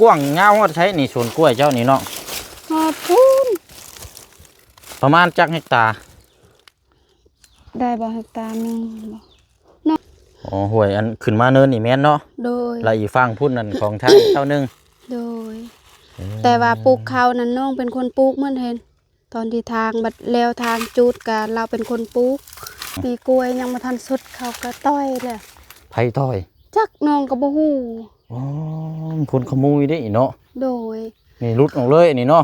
ກວ້າງຍາວຮອດໃສນີ້ ສວນກ້ວຍເຈົ້ານີ້ເນາະ? ຮອດພຸ້ນ. ປະມານຈັກເຮັກຕາ? ໄດ້ບໍ່ ເຮັກຕາໜຶ່ງບໍ່? ເນາະ. ອໍ ຫ້ວຍອັນຂຶ້ນມາເນີນນີ້ແມ່ນເນາະ? ໂດຍ. ແລ້ວອີກຝັ່ງພຸ້ນນັ້ນຂອງທາງເຈົ້າໜຶ່ງ? ໂດຍ. ເອີ ແຕ່ວ່າປູກເຂົ້ານັ້ນນ້ອງເປັນຄົນປູກໝົດເຫັນ. ຕອນທີ່ທາງບັດແລ້ວທາງຈູດກະລາວເປັນຄົນປູກ. ປີກ້ວຍຍັງບໍ່ທັນສຸດເຂົາກະຕ່ອຍແຫຼະ. ໃຜຕ່ອຍ? ຈັກ ນ້ອງກະບໍ່ຮູ້. ອໍ ມັນຄົນຂະໂມຍເດ້ເນາະ. ໂດຍ. ນີ້ຫຼຸດອອກເລີຍອັນນີ້ເນາະ.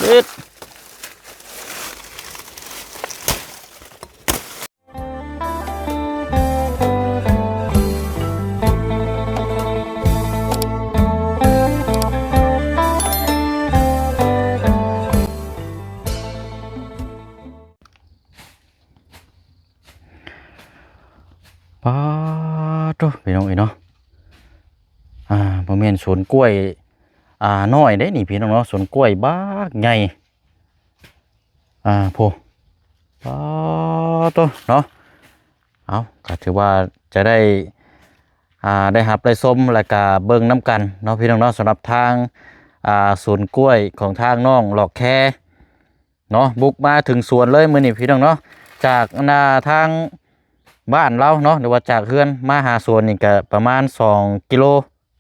ເຮັດ ປາໂທ້ ພີ່ນ້ອງເອີຍເນາະ. ອ່າ ບໍ່ແມ່ນສວນກ້ວຍ ອ່າ ນ້ອຍເດ້ນີ້ ພີ່ນ້ອງເນາະ, ສວນກ້ວຍບັກໃຫຍ່. ອ່າ ໂພ ປາໂທ້ເນາະ. ເອົາ ກໍຖືວ່າຈະໄດ້ ອ່າ ໄດ້ຮັບໄດ້ຊົມ ແລ້ວກະເບິ່ງນຳກັນເນາະ ພີ່ນ້ອງເນາະ, ສຳລັບທາງ ອ່າ ສວນກ້ວຍຂອງທາງນ້ອງຫຼອກແຄເນາະ. ບຸກມາເຖິງສວນເລີຍມື້ນີ້ ພີ່ນ້ອງເນາະ, ຈາກ ອັນນ່າ ທາງບ້ານລາວເນາະ ຫຼືວ່າຈາກເຮືອນມາຫາສວນນີ້ກະປະມານສອງກິໂລ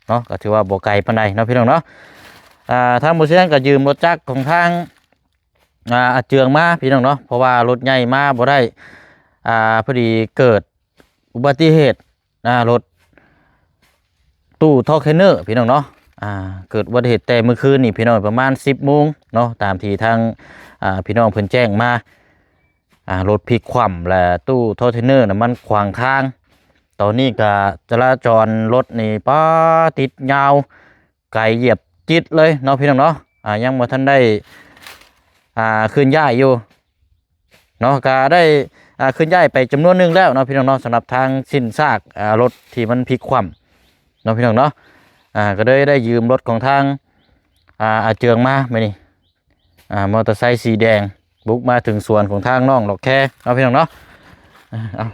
ເນາະ, ກໍຖືວ່າບໍ່ໄກປານໃດເນາະ ພີ່ນ້ອງເນາະ. ອ່າ ທາງບໍ່ຊຽງກໍຢືມລົດຈັກຂອງທາງ ອ່າ ອາເຈືອງມາ ພີ່ນ້ອງເນາະ, ເພາະວ່າລົດໃຫຍ່ມາບໍ່ໄດ້. ອ່າ ພໍດີເກີດອຸບັດຕິເຫດ ອ່າ ລົດຕູ້ທອກເທຣນເນີ ພີ່ນ້ອງເນາະ. ອ່າ ເກີດອຸບັດຕິເຫດແຕ່ມື້ຄືນນີ້ ພີ່ນ້ອງ, ປະມານສິບໂມງເນາະ, ຕາມທີ່ທາງ ອ່າ ພີ່ນ້ອງເພິ່ນແຈ້ງມາ. ອ່າ ລົດພິກຂວ້ຳ ແລະ ຕູ້ທອກເທຣນເນີນະມັນຂວາງທາງ. ຕອນນີ້ກະຈະລາຈອນລົດນີ້ ປາ ຕິດຍາວ ໄກຢຽບຈິດເລີຍເນາະ ພີ່ນ້ອງເນາະ. ອ່າ ຍັງບໍ່ທັນໄດ້ ອ່າ ເຄື່ອນຍ້າຍຢູ່ເນາະ, ກະໄດ້ ອ່າ ເຄື່ອນຍ້າຍໄປຈຳນວນໜຶ່ງແລ້ວເນາະ ພີ່ນ້ອງເນາະ, ສຳລັບທາງຊິ້ນຊາກ ອ່າ ລົດທີ່ມັນພິກຂວ້ຳເນາະ ພີ່ນ້ອງເນາະ. ອ່າ ກະເລີຍໄດ້ຢືມລົດຂອງທາງ ອ່າ ອາເຈືອງມາມື້ນີ້. ອ່າ ມໍເຕີໄຊສີແດງ ບຸກມາເຖິງສວນຂອງທາງນ້ອງດອກແຄເນາະ ພີ່ນ້ອງເນາະ. ເອົາ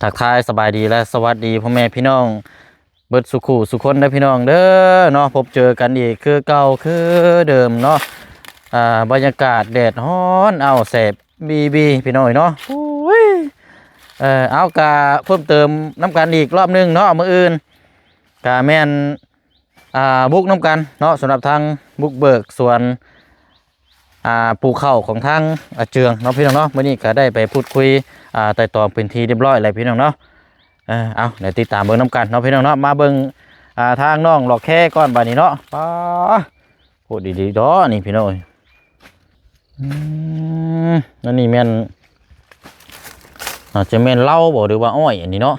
ທັກທາຍສະບາຍດີ ແລະ ສະຫວັດດີພໍ່ແມ່ພີ່ນ້ອງເບິດສູ່ຄູ່ສູ່ຄົນເດີ ພີ່ນ້ອງເດີເນາະ, ພົບເຈີກັນອີກຄືເກົ່າຄືເດີມເນາະ. ອ່າ ບັນຍາກາດແດດຮ້ອນອ້າວແສບບີໆ ພີ່ນ້ອງເອີຍເນາະ. ໂອ້ຍ ເອີ ເອົາ ກະເພີ່ມເຕີມນຳກັນອີກລອບໜຶ່ງເນາະ, ມື້ອື່ນກະແມ່ນ ອ່າ ບຸກນຳກັນເນາະ, ສຳລັບທາງບຸກເບີກສວນ ອ່າ ປູກເຂົ້າຂອງທາງອາເຈືອງເນາະ ພີ່ນ້ອງເນາະ. ມື້ນີ້ກໍໄດ້ໄປພູດຄຸຍ ອ່າ ໄຕ່ຕອງເປັນທີ່ຮຽບຮ້ອຍແລ້ວ ພີ່ນ້ອງເນາະ. ເອີ ເອົາ ດຽວຕິດຕາມເບິ່ງນຳກັນເນາະ ພີ່ນ້ອງເນາະ. ມາເບິ່ງ ອ່າ ທາງນ້ອງດອກແຄກ່ອນບາດນີ້ເນາະ. ປາ ໂພດດີໆດອກນີ້ ພີ່ນ້ອງເອີຍ. ອືມ ອັນນີ້ແມ່ນ ອາດຈະແມ່ນເລົາບໍ ຫຼືວ່າອ້ອຍອັນນີ້ເນາະ.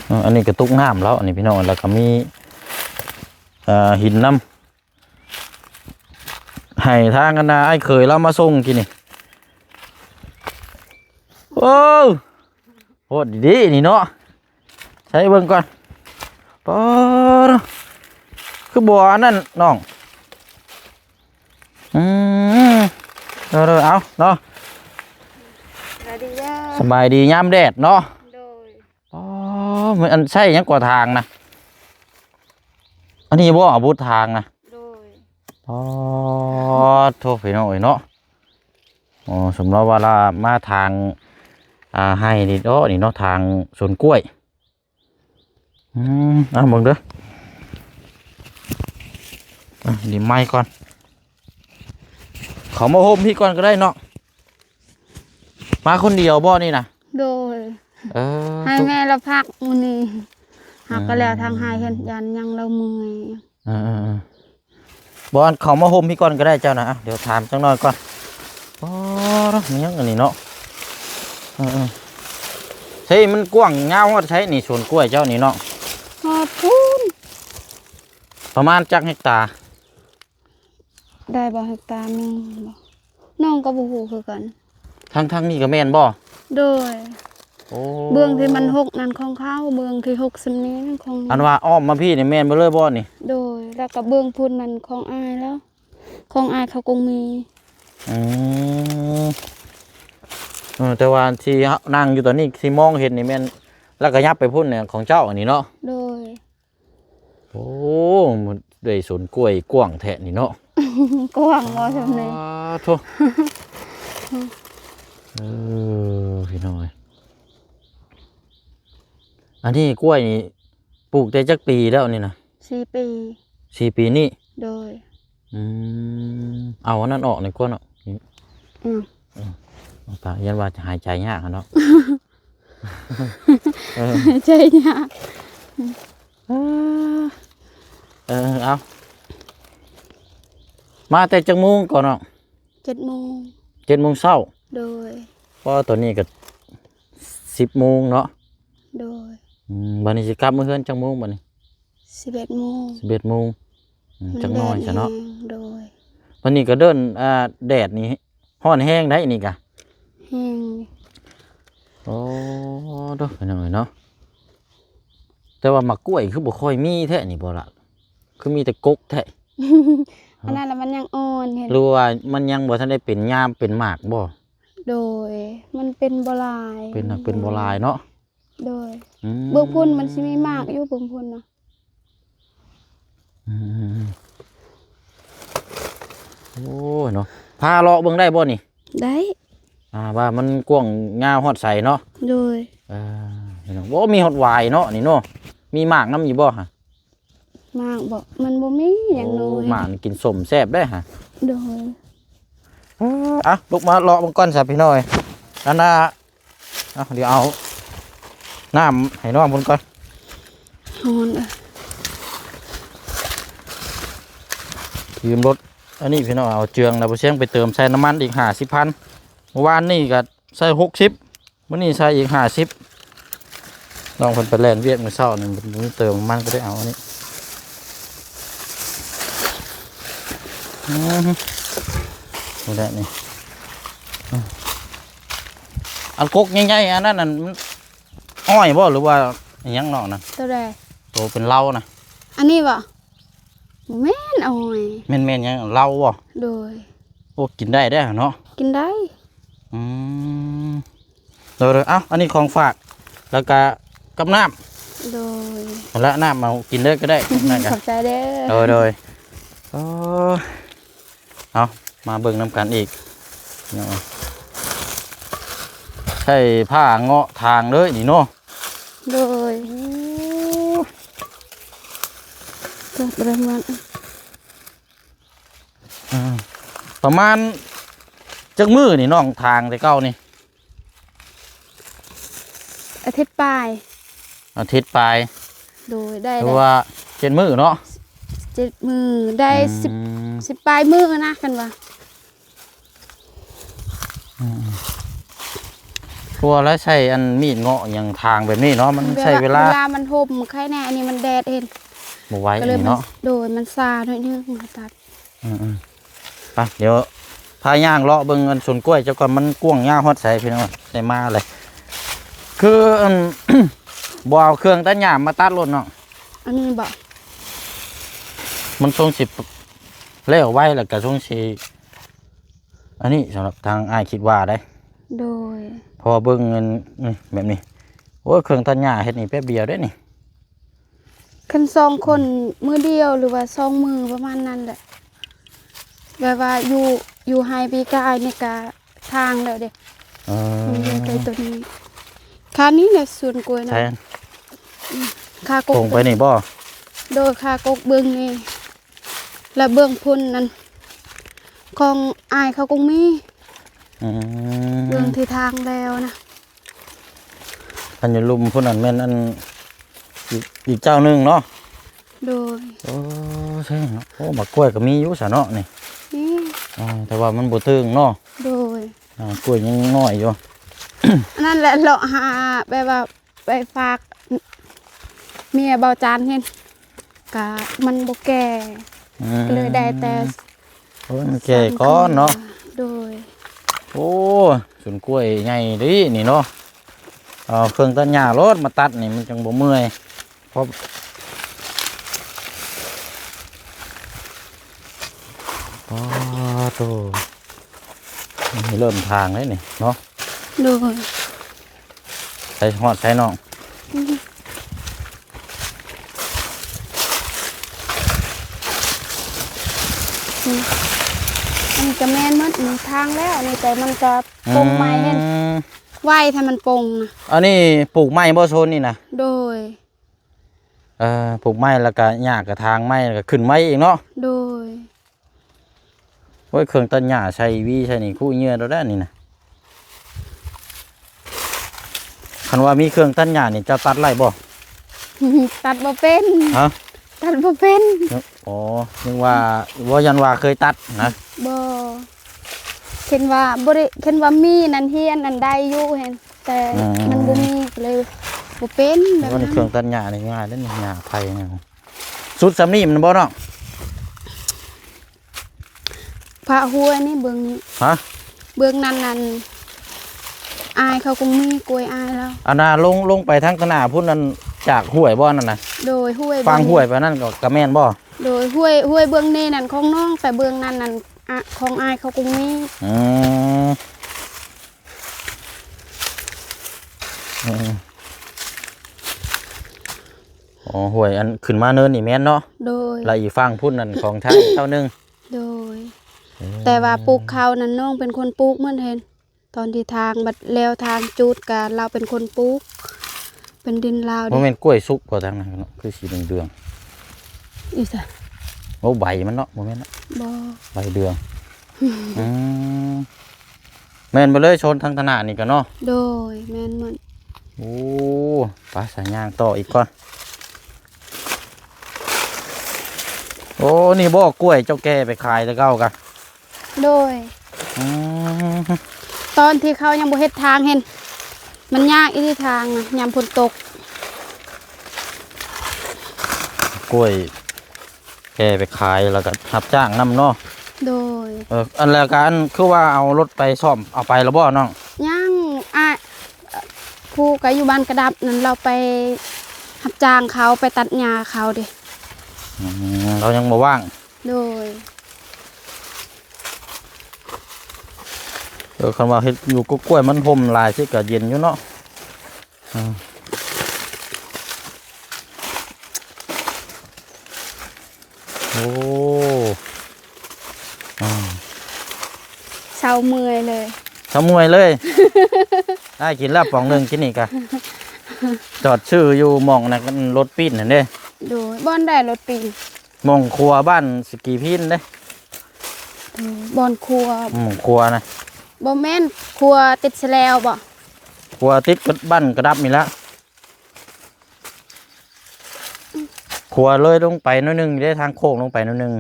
ເອີ ອັນນີ້ກະຕຸກນ້ຳແລ້ວ ອັນນີ້ພີ່ນ້ອງ, ແລ້ວກະມີ ເອີ ຫີນນຳ ໃຫ້ທາງອັນນ່າ ອ້າຍເຂີຍລາວມາສົ່ງກີ້ນີ້. ໂອ້ ໂພດດີໆນີ້ເນາະ, ໃສ່ເບິ່ງກ່ອນ. ປາ ຄືບໍ່ອັນນັ້ນນ້ອງ. ອືມ ເດີໆ ເອົາເນາະ. ສະບາຍດີເດີ ສະບາຍດີຍາມແດດເນາະ. ໂດຍ. ອໍ ມັນອັນໃຊ້ຫຍັງກວ່າທາງນະ? ອັນນີ້ບໍ່ອາວຸດທາງນະ? ໂດຍ. ອໍ ໂທ້ ພີ່ນ້ອງເອີຍເນາະ. ອໍ ສົມລາວວ່າລາມາທາງ ອ່າ ໄຮ່ນີ້ເນາະ ນີ້ເນາະ ທາງສວນກ້ວຍ. ອືມ ເອົາເບິ່ງເດີ ອ່ະ ດິນໄມ້ກ່ອນ ເຂົ້າມາໂຮມພີ້ກ່ອນກໍໄດ້ເນາະ. ມາຄົນດຽວບໍ່ນີ້ນະ? ໂດຍ. ເອີ ໃຫ້ແມ່ລະພັກມື້ນີ້ ຫາກໍແລ້ວທາງໃຫ້ເຮັດ ຢ້ານຍັງລາວເມື່ອຍ. ເອີໆໆ ບໍ່ ອັນເຂົ້າມາໂຮມພີ້ກ່ອນກໍໄດ້ເຈົ້ານະ. ອ່ະ ດຽວຖາມຈັກໜ້ອຍກ່ອນ. ອໍ ແມ່ນຫຍັງອັນນີ້ເນາະ? ເອີໆ ໃຊ້ມັນກວ້າງຍາວຮອດໃສນີ້ ສວນກ້ວຍເຈົ້ານີ້ເນາະ? ຮອດພຸ້ນ. ປະມານຈັກເຮັກຕາ? ໄດ້ບໍ່ເຮັກຕາໜຶ່ງບໍ່? ນ້ອງກໍບໍ່ຮູ້ຄືກັນ. ທາງ ທາງນີ້ກໍແມ່ນບໍ່? ໂດຍ. ໂອ້ ເບື້ອງທີ່ມັນຫົກນັ້ນຂອງເຂົາ, ເບື້ອງທີ່ຫົກຊຳນີ້ຂອງ ອັນວ່າອ້ອມມາພີ້ນີ້ແມ່ນເບິດເລີຍບໍ່ນີ້? ໂດຍ. ແລ້ວກໍເບື້ອງພຸ້ນນັ້ນຂອງອ້າຍລາວ, ຂອງອ້າຍເຂົາກໍມີ. ອືມ ເອີ ແຕ່ວ່າທີ່ເຮົານັ່ງຢູ່ຕອນນີ້ ທີ່ມອງເຫັນນີ້ແມ່ນ ແລ້ວກໍຍັບໄປພຸ້ນ ຂອງເຈົ້າອັນນີ້ເນາະ. ໂດຍ. ໂອ້ ໄດ້ສວນກ້ວຍກວ້າງແທ້ນີ້ເນາະ. ກວ້າງບໍ່ຊ່ຳນີ້? ສາທຸ. ເອີ ພີ່ນ້ອງເອີຍ ອັນນີ້ກ້ວຍນີ້ ປູກໄດ້ຈັກປີແລ້ວນີ້ນະ? ສີ່ປີ. ສີ່ປີນີ້? ໂດຍ. ອືມ ເອົາອັນນັ້ນອອກໜ່ອຍກ່ອນເນາະ. ອືມ ເອີ ເອົາປາກ ຢ້ານວ່າຈະຫາຍໃຈຍາກຫັ້ນເນາະ. ເອີ ຫາຍໃຈຍາກ. ເອີ ເອົາ ມາແຕ່ຈັກໂມງກ່ອນເນາະ? ເຈັດໂມງ. ເຈັດໂມງເຊົ້າ? ໂດຍ. ເພາະວ່າຕອນນີ້ກໍສິບໂມງເນາະ? ໂດຍ. ອືມ ບັດນີ້ຊິກັບມາເຮືອນຈັກໂມງບັດນີ້? ສິບເອັດໂມງ. ສິບເອັດໂມງ. ອືມ ມັນ ຈັກໜ້ອຍຊະເນາະ. ແດດແຮງ. ໂດຍ. ບັດນີ້ກໍເດີນ ອ່າ ແດດນີ້ຮ້ອນແຮງໄດ໋ນີ້ກະ. ແຮງ. ໂອ້ ໂດ ພີ່ນ້ອງເອີຍເນາະ. ແຕ່ວ່າໝາກກ້ວຍຄືບໍ່ຄ່ອຍມີແທ້ນີ້ບໍ່ລະ? ຄືມີແຕ່ກົກແທ້. ອັນນັ້ນລະມັນຍັງອ່ອນ ເຫັນ ຫຼືວ່າມັນຍັງບໍ່ທັນໄດ້ເປັນຍາມເປັນໝາກບໍ່? ໂດຍ. ມັນເປັນບໍ່ຫຼາຍ. ເປັນນະ ເປັນບໍ່ຫຼາຍເນາະ. ໂດຍ. ອືມ ເບື້ອງພຸ້ນມັນຊິມີໝາກຢູ່ ເບື້ອງພຸ້ນນະ. ອືມໆໆ ໂອ້ຍເນາະ ພາເລາະເບິ່ງໄດ້ບໍ່ນີ້? ໄດ້. ອ່າ ວ່າມັນກວ້າງຍາວຮອດໃສເນາະ. ໂດຍ. ເອີ ພີ່ນ້ອງ ໂອ້ ມີຮອດຫວາຍເນາະນີ້ເນາະ. ມີໝາກນຳຢູ່ບໍ່ຫະ? ໝາກບໍ່ ມັນບໍ່ມີຫຍັງ. ໂອ້ ນ້ອຍ ໝາກນີ້ກິນສົ້ມແຊບເດ້ຫະ. ໂດຍ. ເອີ ອ່ະ ລຸກມາເລາະເບິ່ງກ່ອນຊະພີ່ນ້ອງເອີຍ. ອັນນ່າ ເອົາ ດຽວເອົານ້ຳໃຫ້ນ້ອງເພິ່ນກ່ອນ. ຮ້ອນເອີຍ. ຢືມລົດອັນນີ້ພີ່ນ້ອງ ເອົາເຈືອງນະ ບໍ່ຊຽງໄປເຕີມໃສ່ນ້ຳມັນອີກຫ້າສິບພັນ. ເມື່ອວານນີ້ກໍໃສ່ຫົກສິບ ມື້ນີ້ໃສ່ອີກຫ້າສິບ. ນ້ອງເພິ່ນໄປແລ່ນວຽກມື້ເຊົ້ານີ້ ເພິ່ນບໍ່ມີເຕີມນ້ຳມັນ ກໍໄດ້ເອົາອັນນີ້. ອືມ ນີ້ແຫຼະນີ້. ອືມ ອັນກົກໃຫຍ່ໆ ອັນນັ້ນ ອັນ ອ້ອຍບໍ່ ຫຼືວ່າອີຫຍັງເນາະນະ? ໂຕໃດ? ໂຕເປັນເລົານະ. ອັນນີ້ບໍ່? ບໍ່ແມ່ນອ້ອຍ. ແມ່ນ ແມ່ນຫຍັງ ເລົາບໍ່? ໂດຍ. ໂອ້ ກິນໄດ້ເດ້ເນາະ. ກິນໄດ້. ອືມ ໂດຍໆ. ເອົ້າ ອັນນີ້ຂອງຝາກ ແລ້ວກະກັບນ້ຳ. ໂດຍ. ຫັ້ນລະ ນ້ຳເອົາກິນເລີຍກໍໄດ້. ຂອບໃຈເດີ. ໂດຍໆ. ໂອ້ ເອົາ ມາເບິ່ງນຳກັນອີກເນາະ. ໃຊ້ຜ້າເງາະທາງເລີຍນີ້ເນາະ. ໂດຍ. ໂອ້ ເກີດປະມານ ອ່າ ປະມານຈັກມື້ນີ້ນ້ອງທາງແຕ່ເກົ່ານີ້? ອາທິດປາຍ. ອາທິດປາຍ. ໂດຍ. ໄດ້ ຖືວ່າເຈັດມື້ເນາະ. ເຈັດມື້ ໄດ້ ອືມ ສິບ ສິບປາຍມື້ນະ ຄັນວ່າ ອືມ ຄືວ່າແລ້ວໃຊ້ອັນມີດເງາະຫຍັງທາງແບບນີ້ເນາະ ມັນໃຊ້ເວລາ ເວລາມັນຮົ່ມໄຄແດ່. ອັນນີ້ມັນແດດເຫັນ ບໍ່ໄຫວ ກໍເລີຍ ນີ້ເນາະ. ໂດຍ. ມັນຊາໜ້ອຍໜຶ່ງ ມາຕັດ. ອືມໆ ໄປ ດຽວພາຍ່າງເລາະເບິ່ງອັນສວນກ້ວຍເຈົ້າກ່ອນ ມັນກວ້າງຍາວຮອດໃສພີ່ນ້ອງ. ໄດ້ມາເລີຍ ຄືອັນ ບໍ່ເອົາເຄື່ອງຕັດຫຍ້າມາຕັດໂລດເນາະ. ອັນນີ້ບໍ່? ມັນຊົງຊິແລ້ວໄວ ແລ້ວກໍຊົງຊິ ອັນນີ້ສຳລັບທາງອ້າຍຄິດວ່າໄດ໋. ໂດຍ. ເພາະວ່າເບິ່ງອັນນີ້ແບບນີ້ ໂອ້ຍ ເຄື່ອງຕັດຫຍ້າເຮັດນີ້ແປັບດຽວເດ້ນີ້. ຄັນສອງຄົນມື້ດຽວ ຫຼືວ່າສອງມື້ປະມານນັ້ນແຫຼະ ແບບວ່າຢູ່ ຢູ່ໄຮ່ປີກາຍນີ້ກະທາງແລ້ວເດ້. ເອີ ມັນຢູ່ໃກ້ໂຕນີ້ ຄານີ້ແຫຼະສວນກ້ວຍນະ. ຄາກົກ ຕົງໄປນີ້ບໍ່? ໂດຍ. ຄາກົກເບິ່ງນີ້ ແລະເບື້ອງພຸ້ນນັ້ນຂອງອ້າຍເຂົາກໍມີ. ອືມ ເບື້ອງທີ່ທາງແລ້ວນະ. ອັນຢູ່ລຸ່ມພຸ້ນນັ້ນແມ່ນອັນ ອີກ ອີກເຈົ້າໜຶ່ງເນາະ. ໂດຍ. ໂອ້ ແທ້ເນາະ. ໂອ້ ໝາກກ້ວຍກໍມີຢູ່ຊະເນາະນີ້. ມີ. ອ່າ ແຕ່ວ່າມັນບໍ່ເຖິງເນາະ. ໂດຍ. ອ່າ ກ້ວຍຍັງນ້ອຍຢູ່. ອັນນັ້ນແຫຼະ ເລາະຫາແບບວ່າ ໄປຝາກເມຍເບົາຈານເຫັນ ກະມັນບໍ່ແກ່. ອືມ ກໍເລີຍໄດ້ແຕ່ ໂອ້ຍ ມັນແກ່ກ່ອນເນາະ. ໂດຍ. ໂອ້ ສວນກ້ວຍໃຫຍ່ເດ້ນີ້ເນາະ. ເອົາເຄື່ອງຕັດຫຍ້າໂລດມາຕັດນີ້ ມັນຈັ່ງບໍ່ເມື່ອຍ. ເພາະ ປາໂຕ ນີ້ເລີ່ມທາງແລ້ວນີ້ເນາະ. ໂດຍ. ໃສ ຮອດໃສນ້ອງ? ອືມ ອືມ ອັນນີ້ກໍແມ່ນໝົດ ນີ້ທາງແລ້ວ ນີ້ ແຕ່ມັນກໍປົງໃໝ່ ເຫັນ ອືມ ໄວ້ຖ້າມັນປົງນະ. ອັນນີ້ປູກໃໝ່ບໍ່ ໂຊນນີ້ນະ? ໂດຍ. ເອີ ປູກໃໝ່ ແລ້ວກະຫຍ້າກະຖາງໃໝ່ ແລ້ວກະຂຶ້ນໃໝ່ອີກເນາະ. ໂດຍ. ໂອ້ຍ ເຄື່ອງຕັດຫຍ້າໃສ່ຫວີໃສ່ນີ້ ຄຸເຫຍື້ອໂດດແລ້ວນີ້ນະ. ຄັນວ່າມີເຄື່ອງຕັດຫຍ້ານີ້ ເຈົ້າຕັດໄດ້ບໍ່? ຕັດບໍ່ເປັນ. ຮະ? ຕັດບໍ່ເປັນ. ອໍ ນຶກວ່າ ບໍ່ ຢ້ານວ່າເຄີຍຕັດນະ. ບໍ່. ເຫັນວ່າບໍ່ໄດ້ ເຫັນວ່າມີນັ້ນ ຮຽນນັ້ນໄດ້ຢູ່ ເຫັນ ແຕ່ ອືມ ມັນບໍ່ມີ ກໍເລີຍບໍ່ເປັນແບບນັ້ນ. ໂອ້ ນີ້ເຄື່ອງຕັດຫຍ້ານີ້ງ່າຍເດ້ ຫຍ້າໄຜ່ຫຍັງ ສຸດສ່ຳນີ້ແມ່ນບໍ່ນ້ອງ? ພະຫ້ວຍນີ້ເບື້ອງນີ້. ຮະ? ເບື້ອງນັ້ນນັ້ນ ອ້າຍເຂົາຄົງມີ ກ້ວຍອ້າຍລາວ. ອັນນ່າ ລົງ ລົງໄປທາງຕະໜ້າພຸ້ນນັ້ນ ຈາກຫ້ວຍບໍ່ນັ້ນນະ? ໂດຍ ຫ້ວຍ ຝັ່ງຫ້ວຍໄປນັ້ນກໍ ກໍແມ່ນບໍ່? ໂດຍ ຫ້ວຍ ຫ້ວຍເບື້ອງນີ້ນັ້ນຂອງນ້ອງ ແຕ່ເບື້ອງນັ້ນນັ້ນ ອາ ຂອງອ້າຍເຂົາຄົງມີ. ອືມ ອືມ ອໍ ຫ້ວຍອັນຂຶ້ນມາເນີນນີ້ແມ່ນເນາະ? ໂດຍ. ແລ້ວອີກຝັ່ງພຸ້ນນັ້ນຂອງທາງເຈົ້າໜຶ່ງ. ໂດຍ. ເອີ ແຕ່ວ່າປູກເຂົ້ານັ້ນນ້ອງເປັນຄົນປູກໝົດ ເຫັນ ຕອນທີ່ທາງ ບັດແລ້ວທາງຈູດກະລາວເປັນຄົນປູກ ເປັນດິນລາວເດ້. ບໍ່ແມ່ນກ້ວຍສຸກບໍ່ທາງນັ້ນເນາະ ຄືສີເຫຼືອງໆ ອີສະ? ໂອ້ ໃບມັນເນາະ ບໍ່ແມ່ນເນາະ? ບໍ່. ໃບເດືອງ. ອືມ ແມ່ນເບິດເລີຍ ໂຊນທາງຕະໜ້ານີ້ກະເນາະ? ໂດຍ ແມ່ນໝົດ. ໂອ້ ໄປສາຍຍ່າງຕໍ່ອີກກ່ອນ. ໂອ້ ນີ້ບໍ່ກ້ວຍເຈົ້າແກ່ໄປຂາຍແຕ່ເກົ່າກະ? ໂດຍ. ອືມ ຕອນທີ່ເຂົາຍັງບໍ່ເຮັດທາງ ເຫັນ ມັນຍາກອີ່ຫຼີທາງນະ ຍາມຝົນຕົກ. ກ້ວຍແກ່ໄປຂາຍ ແລ້ວກໍຮັບຈ້າງນຳເນາະ? ໂດຍ. ເອີ ອັນ ແລ້ວກໍອັນ ຄືວ່າເອົາລົດໄປສ້ອມ ເອົາໄປແລ້ວບໍ່ນ້ອງ? ຍັງ ອ້າຍ ຜູ້ກໍຢູ່ບ້ານກະດັບນັ້ນ ລາວໄປຮັບຈ້າງເຂົາ ໄປຕັດຫຍ້າເຂົາເດ້. ອືມ ລາວຍັງບໍ່ວ່າງ. ໂດຍ. ເອີ ຄັນວ່າເຮັດຢູ່ກົກກ້ວຍມັນຮົ່ມຫຼາຍຊິກະເຢັນຢູ່ເນາະ. ອືມ ໂອ້ ອືມ ເຊົາເມື່ອຍເລີຍ ເຊົາເມື່ອຍເລີຍ. ອ້າຍກິນແລ້ວປອງໜຶ່ງ ກິນນີ້ກະ ຈອດຊື້ຢູ່ໝ່ອງນັ້ນ ລົດປີ້ນຫັ້ນເດ້. ໂດຍ. ບ່ອນໃດລົດປີ້ນ? ໝ່ອງຄົວບ້ານສະກີພີນເດ້. ເອີ ບ່ອນຄົວ ໝ່ອງຄົວນະ. ບໍ່ແມ່ນ ຄົວຕິດຊະແລວບໍ່? ຄົວຕິດກັບບ້ານກະດັບນີ້ລະ. ຄົວເລີຍລົງໄປໜ້ອຍໜຶ່ງເດ້ ທາງໂຄ້ງລົງໄປໜ້ອຍໜຶ່ງ.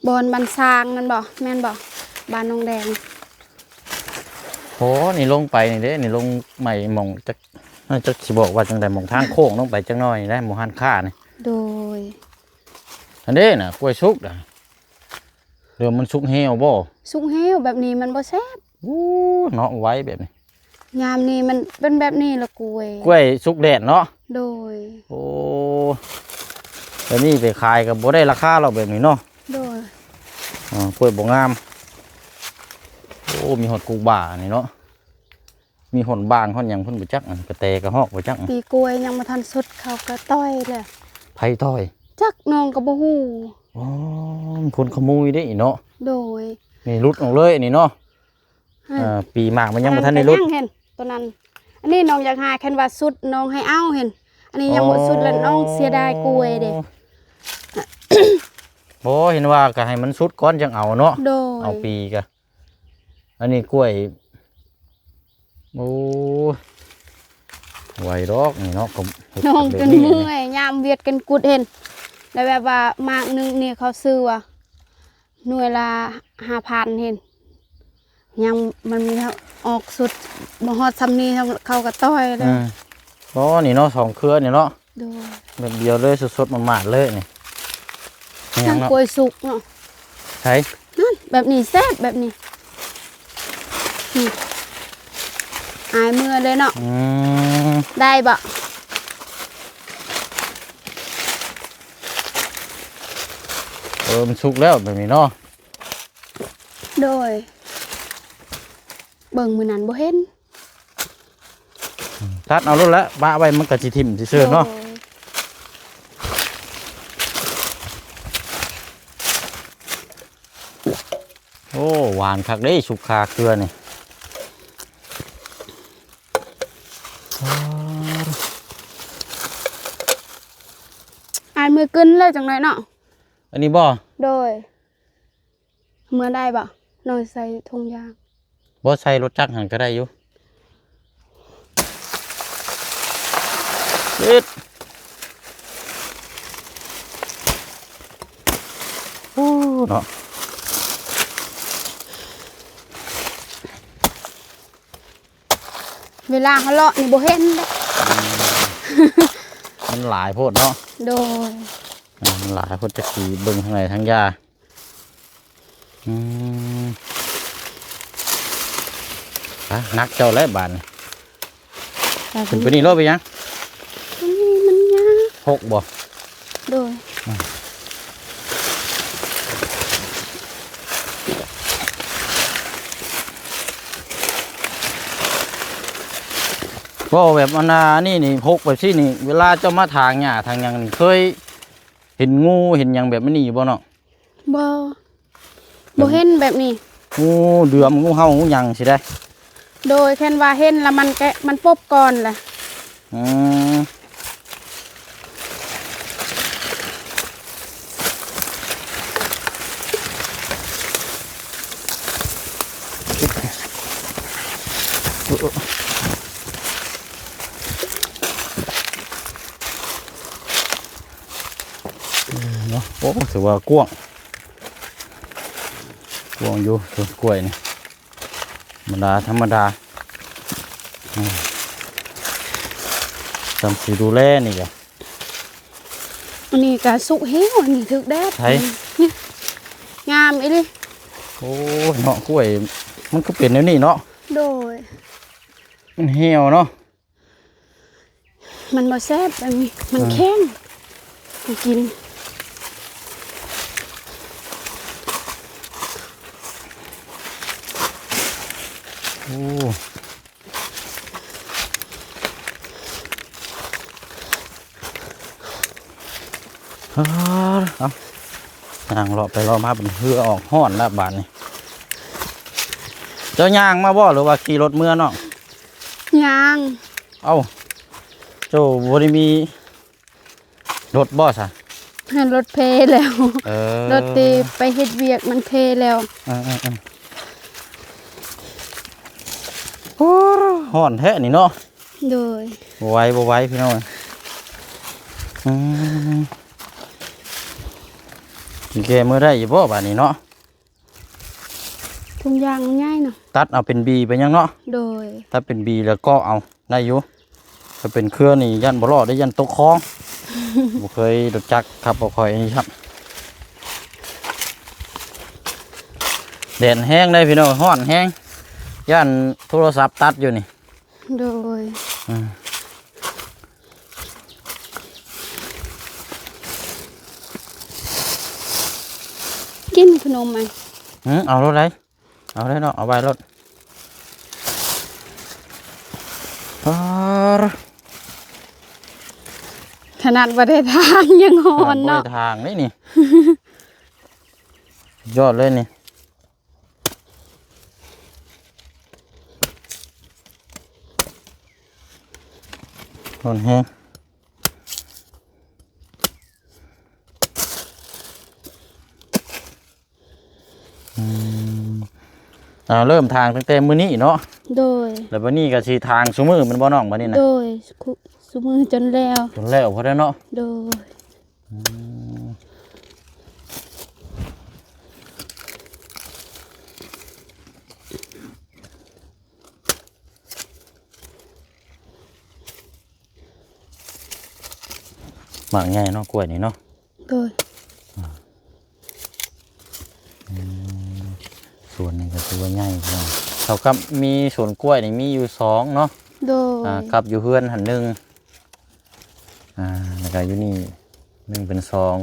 ບ່ອນບ້ານຊ້າງນັ້ນບໍ່? ແມ່ນບໍ່? ບ້ານໜອງແດງ. ໂອ້ ນີ້ລົງໄປນີ້ເດ້ ນີ້ລົງໃໝ່ໝ່ອງ ຈັກ ຈັກຊິບອກວ່າຈັ່ງໃດ ໝ່ອງທາງໂຄ້ງລົງໄປຈັກໜ້ອຍນີ້ແຫຼະ ໝ່ອງຮ້ານຄ້ານີ້. ໂດຍ. ອັນເດ້ນະ ກ້ວຍສຸກນະ ຫຼືມັນສຸກແຫ້ວບໍ່? ສຸກແຫ້ວ ແບບນີ້ມັນບໍ່ແຊບ. ໂອ້ ເນາະ ໄວແບບນີ້. ຍາມນີ້ມັນເປັນແບບນີ້ລະກ້ວຍ ກ້ວຍສຸກແດດເນາະ. ໂດຍ. ໂອ້ ແບບນີ້ໄປຂາຍກໍບໍ່ໄດ້ລາຄາແລ້ວແບບນີ້ເນາະ. ໂດຍ. ອໍ ກ້ວຍບໍ່ງາມ. ໂອ້ ມີຮອດກຸກບ້ານີ້ເນາະ ມີຮອດບ້າງຮອດຫຍັງເພິ່ນບໍ່ຈັກ ອັນກະແຕກະຮອກບໍ່ຈັກ. ປີກ້ວຍຍັງບໍ່ທັນສຸດເຂົາກໍຕ່ອຍແລ້ວ. ໃຜຕ່ອຍ? ຈັກ ນ້ອງກໍບໍ່ຮູ້. ອໍ ມັນຄົນຂະໂມຍເດ້ເນາະ. ໂດຍ. ນີ້ຫຼຸດອອກເລີຍອັນນີ້ເນາະ. ເອີ ປີໝາກມັນຍັງບໍ່ທັນໄດ້ຫຼຸດ. ອັນນັ້ນກໍຍັງເຫັນ ໂຕນັ້ນ ອັນນີ້ນ້ອງຢາກຫາ ຄັນວ່າສຸດນ້ອງໃຫ້ເອົາເຫັນ ອັນນີ້ຍັງບໍ່ສຸດ ອໍ ແລ້ວນ້ອງເສຍດາຍກ້ວຍເດ້. ບໍ່ ເຫັນວ່າກໍໃຫ້ມັນສຸດກ່ອນຈັ່ງເອົາເນາະ. ໂດຍ. ເອົາປີກະ ອັນນີ້ກ້ວຍ ໂອ້ຍ ໄວດອກນີ້ເນາະ ກໍເຮັດ ນ້ອງຈົນເມື່ອຍ ຍາມວຽດກັນກຸດເຫັນ ແລ້ວແບບວ່າໝາກໜຶ່ງນີ້ເຂົາຊື້ວ່າ ໜ່ວຍລະຫ້າພັນເຫັນ ຍັງມັນມີອອກສຸດ ບໍ່ຮອດຊ່ຳນີ້ ເຂົາກໍຕ່ອຍແລ້ວ. ອືມ ອໍ ນີ້ເນາະ ສອງເຄືອນີ້ເນາະ. ໂດຍ. ແບບດຽວເລີຍ ສົດໆ ໝາດໆ ເລີຍນີ້. ຫຍັງເນາະ ກ້ວຍສຸກເນາະ. ໃສ? ນັ້ນ ແບບນີ້ແຊບ ແບບນີ້. ນີ້ ອາຍເມືອເລີຍເນາະ. ອືມ ໄດ້ບໍ່? ເອີ ມັນສຸກແລ້ວແບບນີ້ເນາະ. ໂດຍ. ເບິ່ງມື້ນັ້ນບໍ່ເຫັນ. ຕັດເອົາໂລດແຫຼະ ປະໄວ້ມັນກໍຊິຖິ້ມຊື່ໆເນາະ. ໂດຍ ໂອ້ ຫວານຄັກເດ້ ສຸກຄາເຄືອນີ້. ອ້າຍ ເມືອກຶນເລີຍຈັກໜ້ອຍເນາະ. ອັນນີ້ບໍ່? ໂດຍ. ເມືອໄດ້ບໍ່? ນ້ອງໃສ່ຖົງຢາງ. ບໍ່ ໃສ່ລົດຈັກຫັ້ນກໍໄດ້ຢູ່. ເອີດ ໂອ້ ເນາະ. ເວລາເຮົາເລາະນີ້ບໍ່ເຫັນເດ້. ອືມ ມັນຫຼາຍໂພດເນາະ. ໂດຍ. ອ່າ ມັນຫຼາຍໂພດ ຈັກຊິເບິ່ງທາງໃດທາງຢາ. ອືມ ອະ ໜັກເຈົ້າແລ້ວບາດນີ້. ຂຶ້ນໄປນີ້ໂລດ ໄປຫຍັງ? ອັນນີ້ມັນຍາກ. ຫົກບໍ່? ໂດຍ. ເວົ້າແບບອັນນ່ານີ້ນີ້ ຫົກແບບຊີ້ນີ້ ເວລາເຈົ້າມາຖາງຫຍ້າຖາງຫຍັງນີ້ ເຄີຍເຫັນງູເຫັນຫຍັງແບບນີ້ຢູ່ບໍ່ເນາະ? ບໍ່ ບໍ່ເຫັນແບບນີ້. ງູເດືອມ ງູເຫົ່າ ງູຫຍັງຊີ້ໄດ໋. ໂດຍ ຄັນວ່າເຫັນລະມັນແກະ ມັນປົບກ່ອນລະ. ອືມ ເນາະ. ໂອ້ ຖືວ່າກວ້າງ ກວ້າງຢູ່ ສວນກ້ວຍນີ້ ທຳມະດາ ທຳມະດາ. ອືມ ຊ່ຳຊິດູແລນີ້ກະ ອັນນີ້ກະສຸກແລ້ວ ອັນນີ້ຖືກແດດ. ໃສ? ນີ້ ງາມອີ່ຫຼີ. ໂອ້ ເນາະ ກ້ວຍມັນຄືເປັນແນວນີ້ເນາະ. ໂດຍ. ມັນຫ່ຽວເນາະ. ມັນບໍ່ແຊບແບບນີ້ ມັນແຂງ ເອີ ມັນກິນ. ໂອ້ ເອົາ ຍ່າງເລາະໄປເລາະມາເປັນເຫື່ອອອກ ຮ້ອນແລ້ວບາດນີ້. ເຈົ້າຍ່າງມາບໍ່ ຫຼືວ່າຂີ່ລົດເມືອນ້ອງ? ຍ່າງ. ເອົ້າ ເຈົ້າບໍ່ໄດ້ມີລົດບໍ່ຊະ? ຮະ ລົດເພແລ້ວ. ເອີ ລົດທີ່ໄປເຮັດວຽກມັນເພແລ້ວ. ເອີໆໆ ໂອ້ ຮ້ອນແທ້ນີ້ເນາະ. ໂດຍ. ບໍ່ໄຫວ ບໍ່ໄຫວ ພີ່ນ້ອງ. ອືມ ຊິແກ່ມືໄດ້ຢູ່ບໍ່ບາດນີ້ເນາະ? ທຸງຢາງມັນໃຫຍ່ເນາະ. ຕັດເອົາເປັນບີໄປຍັງເນາະ? ໂດຍ. ຕັດເປັນບີແລ້ວກໍເອົາໄດ້ຢູ່. ຖ້າເປັນເຄືອນີ້ຢ້ານບໍ່ລອດເດ້ ຢ້ານຕົກຄອງ. ບໍ່ເຄີຍຮູ້ຈັກຂັບບໍ່ຄ່ອຍນີ້ຊ້ຳ. ແດດແຮງເດ້ພີ່ນ້ອງ ຮ້ອນແຮງ. ຢ້ານໂທລະສັບຕັດຢູ່ນີ້. ໂດຍ. ອືມ ກິນຂະໜົມອັນ ຫື ເອົາໂລດໄດ໋ ເອົາໄດ້ເນາະ ເອົາໄວ້ໂລດ. ປາດ ຂະໜາດບໍ່ໄດ້ທາງຍັງຮ້ອນເນາະ. ບໍ່ໄດ້ທາງເດ້ນີ້ ຍອດເລີຍນີ້. ຮ້ອນແຮງ. ອືມ ເອົາ ເລີ່ມຖາງຕັ້ງແຕ່ມື້ນີ້ເນາະ? ໂດຍ. ແລ້ວບັດນີ້ກໍຊິຖາງຊຸມື້ແມ່ນບໍ່ນ້ອງ ບັດນີ້ນະ? ໂດຍ ຊຸ ຊຸມື້ຈົນແລ້ວ. ຈົນແລ້ວພຸ້ນແຫຼະເນາະ? ໂດຍ. ອືມ ໝາກໃຫຍ່ເນາະ ກ້ວຍນີ້ເນາະ? ໂດຍ. ອືມ ສວນນີ້ກໍຖືວ່າໃຫຍ່ເນາະ. ເທົ່າກັບມີສວນກ້ວຍນີ້ມີຢູ່ສອງເນາະ? ໂດຍ. ອ່າ ກັບຢູ່ເຮືອນຫັ້ນໜຶ່ງ ອ່າ ແລ້ວກໍຢູ່ນີ້ໜຶ່ງເປັນສອງ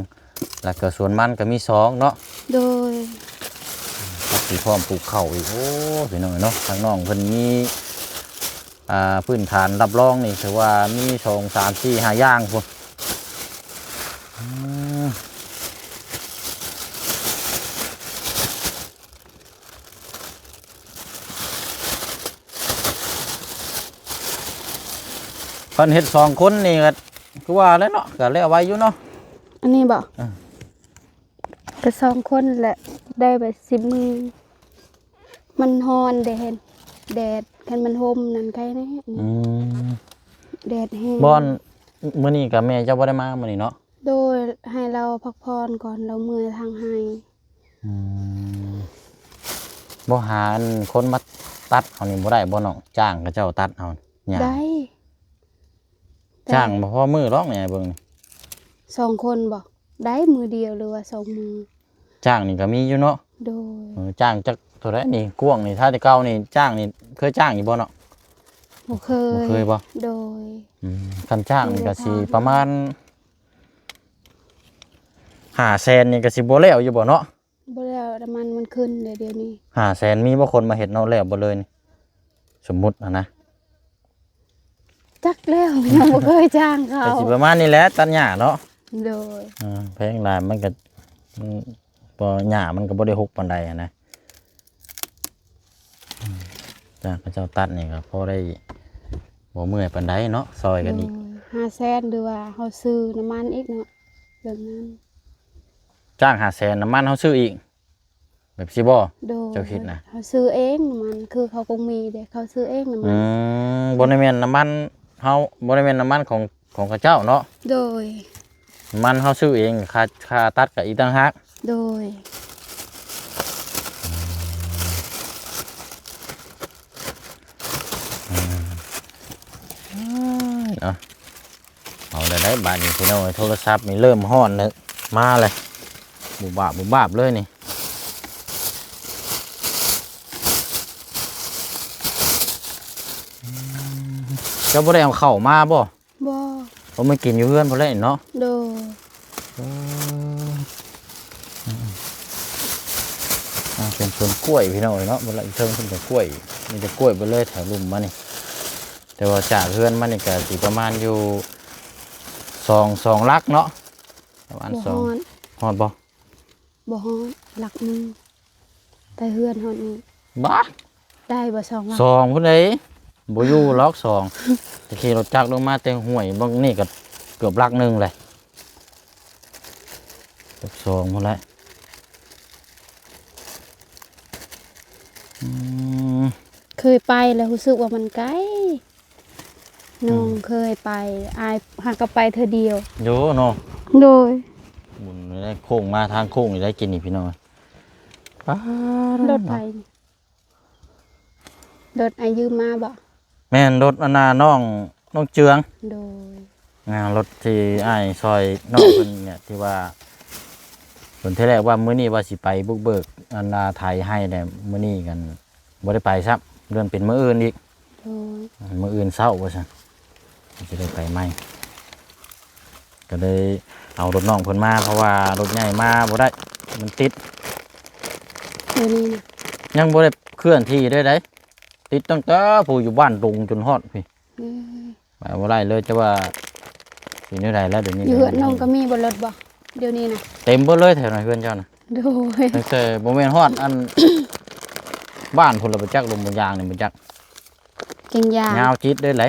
ແລ້ວກໍສວນມັນກໍມີສອງເນາະ? ໂດຍ. ກໍຊິພ້ອມປູກເຂົ້າອີກ. ໂອ້ ພີ່ນ້ອງເອີຍເນາະ ທາງນ້ອງເພິ່ນມີ ອ່າ ພື້ນຖານຮັບຮອງນີ້ ຖືວ່າມີສອງ ສາມ ສີ່ ຫ້າຢ່າງພຸ້ນ. ອືມ ຄັນເຮັດສອງຄົນນີ້ກໍຄືວ່າແຫຼະເນາະ ກໍແລ້ວໄວຢູ່ເນາະ. ອັນນີ້ບໍ? ເອີ ກໍສອງຄົນແຫຼະ ໄດ້ໄປສິບມື້. ມັນຮ້ອນແດດ ແດດ ຄັນມັນຮົ່ມນັ້ນໄຄແດ່. ອືມ ແດດແຮງ. ບ່ອນ ມື້ນີ້ກໍແມ່ເຈົ້າບໍ່ໄດ້ມາມື້ນີ້ເນາະ? ໂດຍ ໃຫ້ລາວພັກຜ່ອນກ່ອນ ລາວເມື່ອຍທາງໄຮ່. ອືມ ບໍ່ຫາອັນຄົນມາຕັດເອົານີ້ບໍ່ໄດ້ບໍ່ນ້ອງ? ຈ້າງເຂົາເຈົ້າຕັດເອົາຫຍ້າ. ໄດ້ ຈ້າງບໍ່ພໍມື້ດອກນີ້ ເບິ່ງນີ້. ສອງຄົນບໍ? ໄດ້ມື້ດຽວ ຫຼືວ່າສອງມື້. ຈ້າງນີ້ກໍມີຢູ່ເນາະ? ໂດຍ. ເອີ ຈ້າງຈັກເທົ່າໃດນີ້? ກວ້າງນີ້ ຖ້າແຕ່ເກົ່ານີ້ ຈ້າງນີ້ ເຄີຍຈ້າງຢູ່ບໍ່ເນາະ? ບໍ່ເຄີຍ. ບໍ່ເຄີຍບໍ? ໂດຍ. ອືມ ຄັນຈ້າງນີ້ກໍຊິປະມານຫ້າແສນນີ້ ກໍຊິບໍ່ແລ້ວຢູ່ບໍ່ເນາະ? ບໍ່ແລ້ວ ນ້ຳມັນມັນຂຶ້ນເດ້ດຽວນີ້. ຫ້າແສນ ມີບໍ່ຄົນມາເຮັດເນາະ ແລ້ວເບິດເລີຍນີ້? ສົມມຸດຫັ້ນນະ. ຈັກແລ້ວ ຍັງບໍ່ເຄີຍຈ້າງເຂົາ. ກໍຊິປະມານນີ້ແຫຼະ ຕັດຫຍ້າເນາະ. ໂດຍ. ເອີ ແພງຫຼາຍ ມັນກໍ ມັນ ບໍ່ ຫຍ້າມັນກໍບໍ່ໄດ້ຮົກປານໃດຫັ້ນນະ. ອືມ ຈ້າງເຂົາເຈົ້າຕັດນີ້ກໍພໍໄດ້ບໍ່ເມື່ອຍປານໃດເນາະ ຊ່ອຍກັນອີກ. ໂດຍ. ຫ້າແສນ ຫຼືວ່າເຮົາຊື້ນ້ຳມັນອີກເນາະ ແບບນັ້ນ. ຈ້າງຫ້າແສນ ນ້ຳມັນເຮົາຊື້ອີກ ແບບຊີ້ບໍ? ໂດຍ. ເຈົ້າຄິດນະ ເຮົາຊື້ເອງນ້ຳມັນ ຄືເຂົາກໍມີເດ້ ເຂົາຊື້ເອງນ້ຳມັນ. ອືມ ບໍ່ໄດ້ແມ່ນນ້ຳມັນເຮົາ ບໍ່ໄດ້ແມ່ນນ້ຳມັນຂອງ ຂອງເຂົາເຈົ້າເນາະ? ໂດຍ. ນ້ຳມັນເຮົາຊື້ເອງ ຄ່າ ຄ່າຕັດກໍອີກຕ່າງຫາກ. ໂດຍ. ອືມ ເອົາ ເອົາແລ້ວໄດ໋ບາດນີ້ພີ່ນ້ອງເອີຍ ໂທລະສັບນີ້ເລີ່ມຮ້ອນແລ້ວ ມາແລ້ວ ບູບາບບູບາບເລີຍນີ້. ເຈົ້າບໍ່ໄດ້ເອົາເຂົ້າມາບໍ່? ບໍ່. ເອົາມາກິນຢູ່ເຮືອນພຸ້ນແຫຼະເນາະ? ໂດຍ. ເອີ ອ່າ ເປັນສວນກ້ວຍພີ່ນ້ອງເອີຍເນາະ ເບິ່ງລະ ອີກເທິງເພິ່ນກໍກ້ວຍ ມີແຕ່ກ້ວຍເບິດເລີຍແຖວລຸ່ມມານີ້. ແຕ່ວ່າຈາກເຮືອນມານີ້ກໍຊິປະມານຢູ່ສອງ ສອງຫຼັກເນາະ ປະມານສອງ. ບໍ່ຮອດ. ຮອດບໍ່? ບໍ່ຮອດຫຼັກໜຶ່ງ ແຕ່ເຮືອນຮອດນີ້. ບາດ ໄດ້ບໍ່ສອງຫຼັກ? ສອງພຸ້ນເດ້ ບໍ່ຢູ່ຫຼອກສອງ. ຈະຂີ່ລົດຈັກລົງມາແຕ່ຫ້ວຍບາງນີ້ກໍເກືອບຫຼັກໜຶ່ງແຫຼະ ເກືອບສອງພຸ້ນແຫຼະ. ອືມ ເຄີຍໄປແລ້ວຮູ້ສຶກວ່າມັນໄກ. ນ້ອງ ອືມ ເຄີຍໄປ ອ້າຍຫາກໍໄປເທື່ອດຽວ. ໂດເນາະ. ໂດຍ. ໝູນໄດ້ໂຄ້ງມາທາງໂຄ້ງນີ້ໄດ້ກິນນີ້ພີ່ນ້ອງ. ປ້າດ ລົດໃຜນີ້? ລົດອ້າຍຢືມມາບໍ? ແມ່ນ ລົດອັນນ່າ ນ້ອງ ນ້ອງເຈືອງ. ໂດຍ. ອ່າ ລົດທີ່ອ້າຍຊ່ອຍນ້ອງເພິ່ນນີ້ ທີ່ວ່າເພິ່ນ ທີແລກວ່າມື້ນີ້ວ່າຊິໄປບຸກເບີກອັນນ່າ ໄຖໄຮ່ແຫຼະ ມື້ນີ້ກັນ ບໍ່ໄດ້ໄປຊ້ຳ ເລື່ອນເປັນມື້ອື່ນອີກ. ໂດຍ. ມື້ອື່ນເຊົ້າວ່າຊັ້ນ ຊິໄດ້ໄປໃໝ່ ກໍເລີຍເອົາລົດນ້ອງເພິ່ນມາ ເພາະວ່າລົດໃຫຍ່ມາບໍ່ໄດ້ ມັນຕິດ. ດຽວນີ້ນະ ຍັງບໍ່ໄດ້ເຄື່ອນທີ່ເລີຍໃດ໋ ຕິດຕັ້ງແຕ່ຜູ້ຢູ່ບ້ານດົງຈົນຮອດພີ້. ອືມ. ໄປບໍ່ໄດ້ເລີຍ ຈະວ່າຊິແນວໃດແລ້ວດຽວນີ້. ຢູ່ເຮືອນນ້ອງກໍມີບໍ່ລົດບໍ່ ດຽວນີ້ນະ? ເຕັມເບິດເລີຍແຖວນັ້ນ ເຮືອນເຈົ້ານະ. ໂດຍ. ຕັ້ງແຕ່ບໍ່ແມ່ນຮອດອັນ ບ້ານພຸ້ນລະ ບໍ່ຈັກ ລົມບໍ່ຢາງນີ້ ບໍ່ຈັກ ເກັ່ງຢາງ ຍາວຈິດເດ້ໄດ໋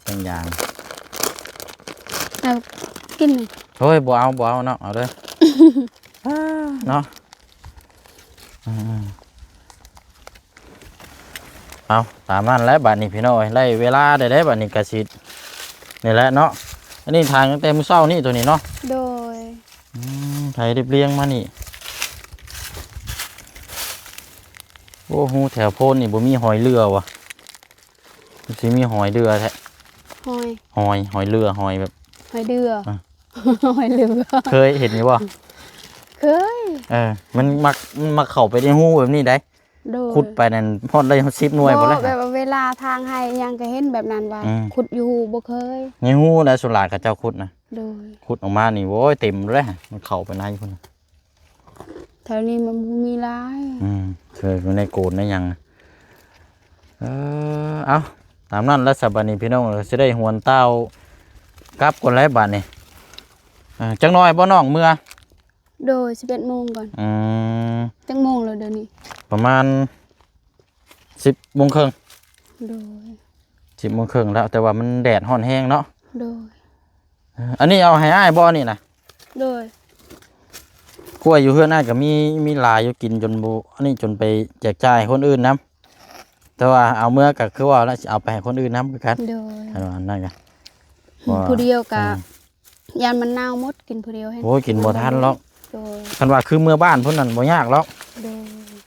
ເກັ່ງຢາງ. ເອົາກິນນີ້. ໂອ້ຍ ບໍ່ເອົາ ບໍ່ເອົາເນາະ ເອົາເດີ ເນາະ. ອືມ ເອົາຕາມນັ້ນແຫຼະບາດນີ້ພີ່ນ້ອງເອີຍ ໄດ້ເວລາໄດ້ເດ້ ບາດນີ້ກະຊິນີ້ແຫຼະເນາະ. ອັນນີ້ຖາງຕັ້ງແຕ່ມື້ເຊົ້ານີ້ໂຕນີ້ເນາະ. ໂດຍ. ອືມ ໄຖລຽບລຽງມານີ້. ໂອ້ ຮູແຖວໂພນນີ້ບໍ່ມີຮອຍເຫຼືອຫວາ? ຄືຊິມີຮອຍເຫຼືອແທ້. ຮອຍ ຮອຍ ຮອຍເຫຼືອ ຮອຍແບບ ຮອຍເດືອ. ອືມ ຮອຍເຫຼືອ ເຄີຍເຫັນຢູ່ບໍ່? ເຄີຍ. ເອີ ມັນມັກ ມັນມັກເຂົ້າໄປໃນຮູແບບນີ້ໃດ໋. ໂດຍ. ຂຸດໄປນັ້ນຮອດໄດ້ຮອດສິບໜ່ວຍພຸ້ນແຫຼະ. ແບບວ່າເວລາທາງໄຮ່ຫຍັງກໍເຫັນແບບນັ້ນວ່າ ອືມ ຂຸດຢູ່ຮູບໍ່ເຄີຍ. ໃນຮູແຫຼະ ສ່ວນຫຼາຍເຂົາເຈົ້າຂຸດນະ. ໂດຍ. ຂຸດອອກມານີ້ ໂອ້ຍ ເຕັມເລີຍ ມັນເຂົ້າໄປໃນພຸ້ນນະ. ແຖວນີ້ມັນບໍ່ມີຫຼາຍ. ອືມ ເຄີຍຢູ່ໃນໂກນໃນຫຍັງ. ເອີ ເອົາ ຕາມນັ້ນແຫຼະຊະ ບາດນີ້ພີ່ນ້ອງ ຊິໄດ້ຫວນຕ່າວກັບກ່ອນແຫຼະບາດນີ້. ເອີ ຈັກໜ້ອຍບໍ່ນ້ອງເມືອ? ໂດຍ ສິບເອັດໂມງກ່ອນ. ອືມ ຈັກໂມງແລ້ວດຽວນີ້? ປະມານສິບໂມງເຄິ່ງ. ໂດຍ ສິບໂມງເຄິ່ງແລ້ວ ແຕ່ວ່າມັນແດດຮ້ອນແຮງເນາະ. ໂດຍ ເອີ ອັນນີ້ເອົາໃຫ້ອ້າຍບໍ່ນີ້ນະ? ໂດຍ ກ້ວຍຢູ່ເຮືອນອ້າຍກໍມີ ມີຫຼາຍຢູ່ ກິນຈົນບໍ່ ອັນນີ້ ຈົນໄປແຈກຈ່າຍໃຫ້ຄົນອື່ນນຳ. ແຕ່ວ່າເອົາເມືອກໍຄືວ່າແລ້ວ ຊິເອົາໄປໃຫ້ຄົນອື່ນນຳຄືກັນ. ໂດຍ ອັນນັ້ນກໍ ຜູ້ດຽວກໍ ອືມ ຢ້ານມັນເນົ່າໝົດ ກິນຜູ້ດຽວແຮງ. ໂອ້ຍ ກິນບໍ່ທັນຫຼອກ. ໂດຍ ຄັນວ່າຄືເມືອບ້ານພຸ້ນນັ້ນບໍ່ຍາກຫຼອກ. ໂດຍ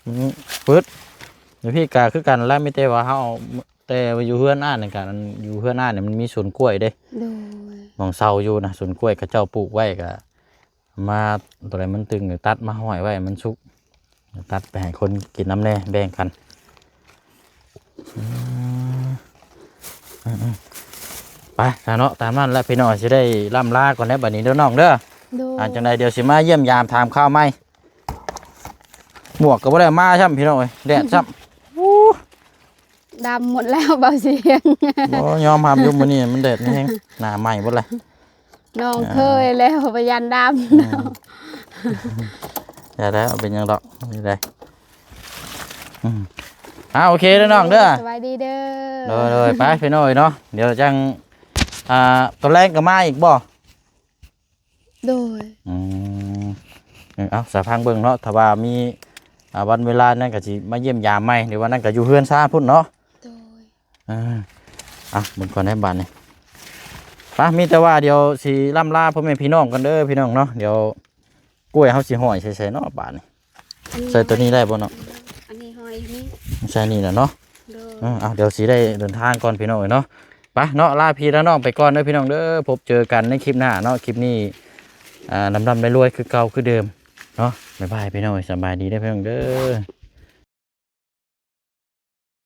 ອືມ ປຶດ ຢູ່ພີ້ກໍຄືກັນແຫຼະ ມີແຕ່ວ່າເຮົາ ແຕ່ວ່າຢູ່ເຮືອນອ້າຍນັ້ນກະ ອັນ ຢູ່ເຮືອນອ້າຍນີ້ມັນມີສວນກ້ວຍເດ້. ໂດຍ ໝ່ອງເຊົ່າຢູ່ນະ ສວນກ້ວຍເຂົາເຈົ້າປູກໄວ້ ກະມາ ຕົວໃດມັນຕຶງ ຕັດມາຫ້ອຍໄວ້ໃຫ້ມັນສຸກ ຕັດໄປໃຫ້ຄົນກິນນຳແດ່ ແບ່ງກັນ. ອືມ ອືມໆ ໄປຊະເນາະ ຕາມນັ້ນແຫຼະພີ່ນ້ອງ ຊິໄດ້ລ່ຳລາກ່ອນແລ້ວບັດນີ້ເດີນ້ອງເດີ. ໂດຍ ອ່າ ຈັ່ງໃດດຽວຊິມາຢ້ຽມຢາມຖາມຂ່າວໃໝ່. ໝວກກໍບໍ່ໄດ້ມາຊ້ຳພີ່ນ້ອງເອີຍ ແດດຊ້ຳ. ໂອ້ ດຳໝົດແລ້ວ ເບົາສຽງ. ບໍ່ຍອມຮັບຢູ່ ມື້ນີ້ມັນແດດແຮງ ໜ້າໄໝ້ເບິດລະ. ນ້ອງ ອ່າ ເຄີຍແລ້ວ ບໍ່ຢ້ານດຳ. ອືມ ຢ່າແລ້ວ ເປັນຫຍັງດອກ ນີ້ໄດ໋. ອືມ ອ່າ ໂອເຄເດີນ້ອງເດີ ສະບາຍດີເດີ. ໂດຍ ໂດຍ ໄປພີ່ນ້ອງເອີຍເນາະ ດຽວຈັ່ງ ອ່າ ຕອນແລງກໍມາອີກບໍ່? ໂດຍ ອືມ ເອີ ເອົາ ສາພັງເບິ່ງເນາະ ຖ້າວ່າມີ ອ່າ ວັນເວລານັ້ນກໍຊິມາຢ້ຽມຢາມໃໝ່ ຫຼືວ່ານັ້ນກໍຢູ່ເຮືອນຊານພຸ້ນເນາະ. ໂດຍ ເອີ ເອົາ ເບິ່ງກ່ອນໃນບ້ານນີ້. ປະ ມີແຕ່ວ່າດຽວຊິລ່ຳລາພໍ່ແມ່ພີ່ນ້ອງກັນເດີພີ່ນ້ອງເນາະ. ດຽວກ້ວຍເຮົາຊິຫ້ອຍໃສ່ໃສເນາະບາດນີ້? ອັນນີ້ ໃສ່ຕົວນີ້ໄດ້ບໍ່ເນາະ? ອັນນີ້ຫ້ອຍຢູ່ນີ້ ໃສ່ນີ້ແຫຼະເນາະ. ໂດຍ ເອີ ເອົາ ດຽວຊິໄດ້ເດີນທາງກ່ອນພີ່ນ້ອງເອີຍເນາະ. ໄປເນາະ ລາພີ່ລານ້ອງໄປກ່ອນເດີພີ່ນ້ອງເດີ ພົບເຈີກັນໃນຄລິບໜ້າເນາະ. ຄລິບນີ້ ອ່າ ລ່ຳໆລວຍໆຄືເກົ່າຄືເດີມເນາະ. ບາຍບາຍພີ່ນ້ອງເອີຍ ສະບາຍດີເດີພີ່ນ້ອງເດີ.